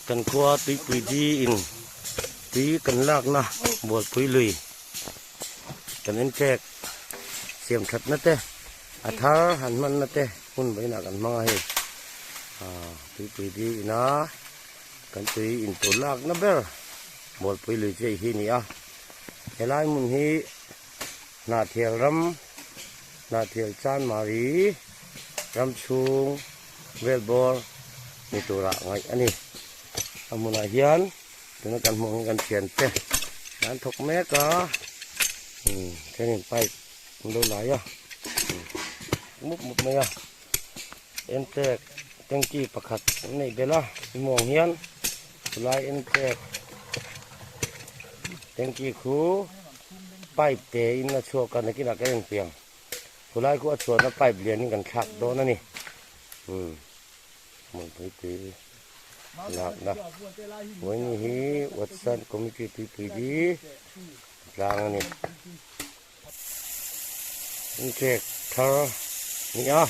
Kan khua tuipui di in tui kan lakna bualpui lui kan enchek siam thatna te a thar han hmanna te hmun vawiinah kan hmang a hei ah tuipui di ina kan tui intur lakna ber bualpui lui chu hei hi a ni a helai hmun hi Hnahthial ram Hnahthial Chanmari ram chhung vel bawr ni tura ngaih a ni. A hmunah hian tuna kan hmuh ang kan thiante an thawk mek a umm thenin pipe an lo lai a mup mup mai a entek tanky pakhat an neih belh a hmuh ang hian chulai entek tanky khu pipe te in a chhuak a nakinah ka enpiang. Khulai khu a chhuahna pipe lian in kan thlak dawn a ni. Umm hmunpui tui lakna Vawiini hi Watson Committee tuipui di tlang a ni. Inchek thar a ni a,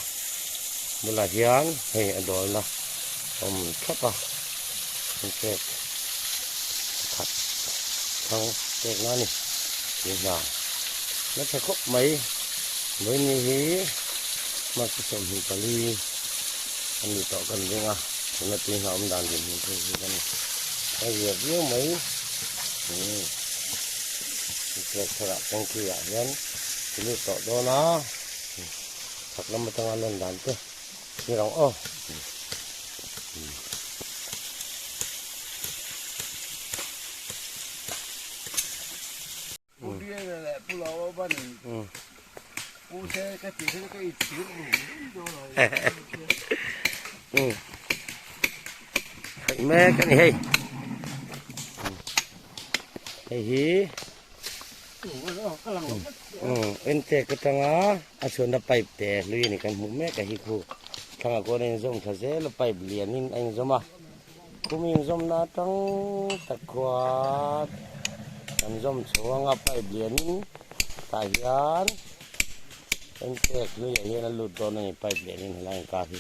bulah hian hei a dawlna awm thlap a, inchek pakhat thang pekna a ni tih hna. Na tha khawp mai vawiini hi march 24 a ni tawh kan ring a tuna tui hna awm dan dinhmun chu hi kan a zia viau mai umm inchhek tharah tanky ah hian ti lut tawh dawn a chhak lam atanga lan dan te thlir ang aw. Theih mek a ni hei hei hi entek atanga a chhuahna pipe te hlui a ni kan hmuh mek a hi khu thlangah khuan a inzawm tha zel a pipe lianin a inzawm a. Kum inzawmna atang tak khuan kan zawm chho anga pipe lianin tah hian entek hnuiah hian a lut dawn a ni pipe lianin helai inkar hi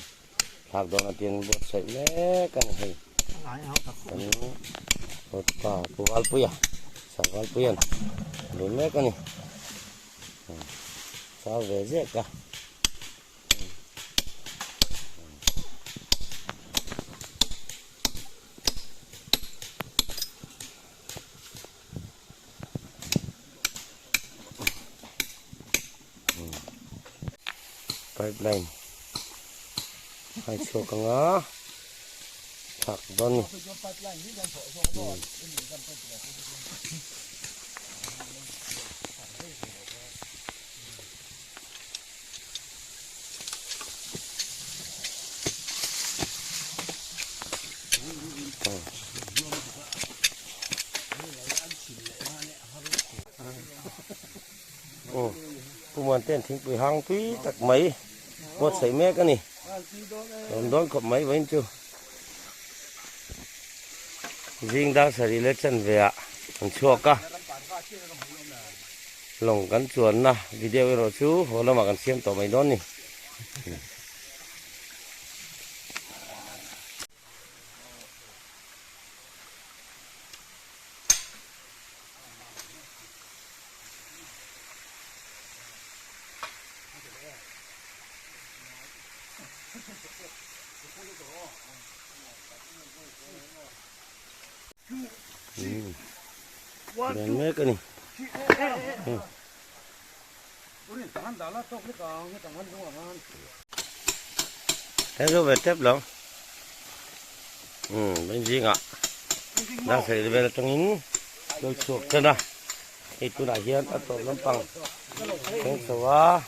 thlak dawn a tin buatsaih mek a ni hei kan pa Pu Valpuia Sir Valpuia'n a lut mek a ni chau ve zek a. Pipeline a chhuak ang a thak dawn a ni. Puman ten thingpui hang tui tak mai buatsaih mek a ni lawm dawn khawp mai vawiin chu zing dar sarih leh chanve ah an chhuak a. Lawng kan chuanna video erawh chu haw lamah kan siam tawh mai dawn ni. Lian mek a ni. He zo ve tep lo. Bên zingah dar sarih vel atangin lo chhuak tan a. Hei tunah hian a tawp lampang thleng chho a.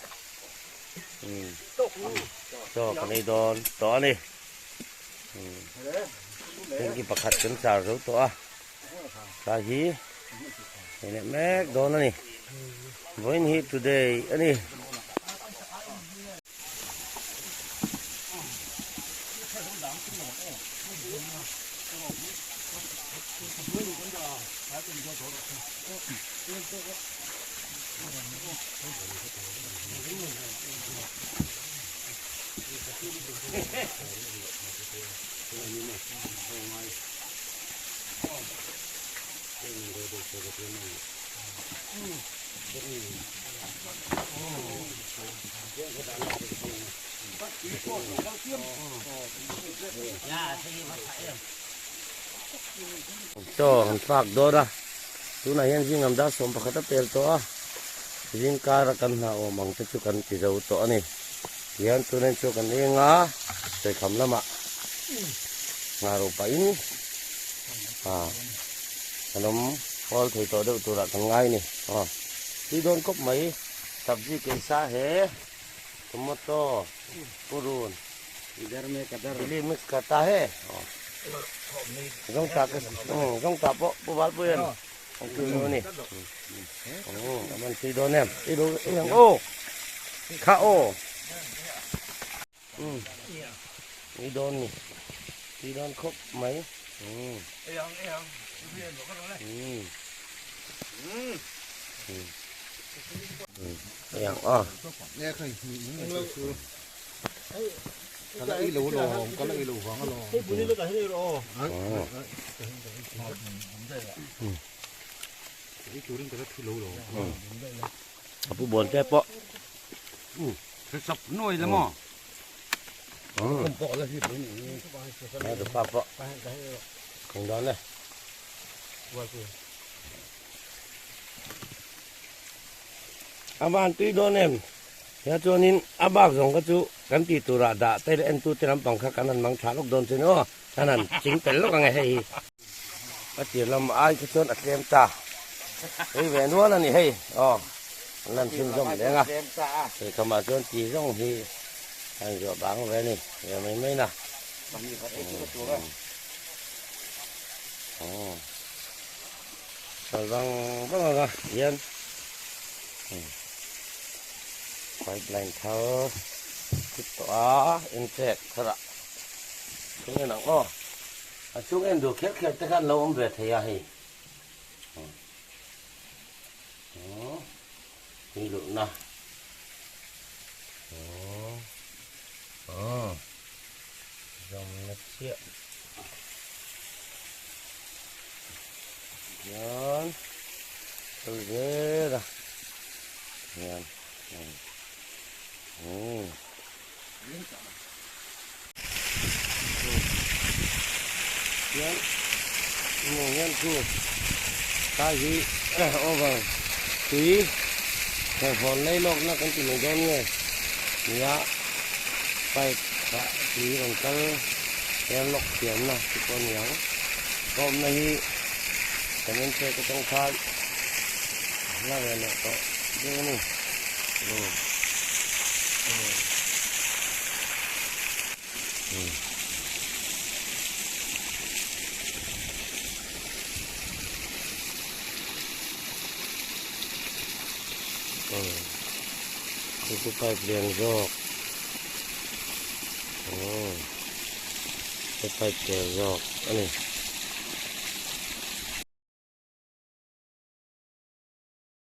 Chaw kan ei dawn tawh a ni. Tanky pakhat kan char zo tawh a. Tlai hi hei leh mek dawn a ni. Vawiin hi today a ni. Chaw han fak dawn a, tunah hian zing lam dar 11 a pel tawh a, zing kara kan hna awm ang te chu kan ti zo tawh a ni. Tihian tunah hian chaw kan eng a, sawikham lamah nghah pahin ah kan awm hawl thei tawh deuh turah kan ngai a ni. Aw tui dawn khawp mai sabzi keisa he tomato purun chilli mix karta he aw zawngtah ka zawngtah pawh pu valpui an an tui lo a ni aw a man tui dawn em tui dawn em aw kha aw. Umm tui dawn ni tui dawn khawp mai umm umm ei ang aw. A pu bawn te pawh. Sap nuai la maw? A van tui dawn em? Hia chuanin a bak zawng kha chu kan tih turah dah te leh entu te lampang kha kan han mang tha lawk dawn chu ni aw. Kan han ching pel lawk ang e hei hi. A tir lam ai kha chuan a tlem ta. Hei ve nual a ni hei. Aw an lan thin zawm leng a. Hei khamah chuan ti zawng hi a inzuah bang ve a ni. Ve mai mai na. Aw. Kal vang vang ang a hian pipeline thar thut tawh a inchek thar ah chhung en ang aw. A chung en duh kher kher te khan lo awm ve thei a hei. Tui luhna. Zawmna chiah. Hian kal zel a. Hian. Hian hmuh hian chu tlai hi over tui thawmhnaw lei lawkna kan ti mai dawn nge nia pipe ah tui rawn kal airlock siamna te pawh a ni ang ka awmna hi kan enchek atang khan la ve leh tawh deuh a ni. Chu chu pipe lian zawk aw pipe lian zawk a ni.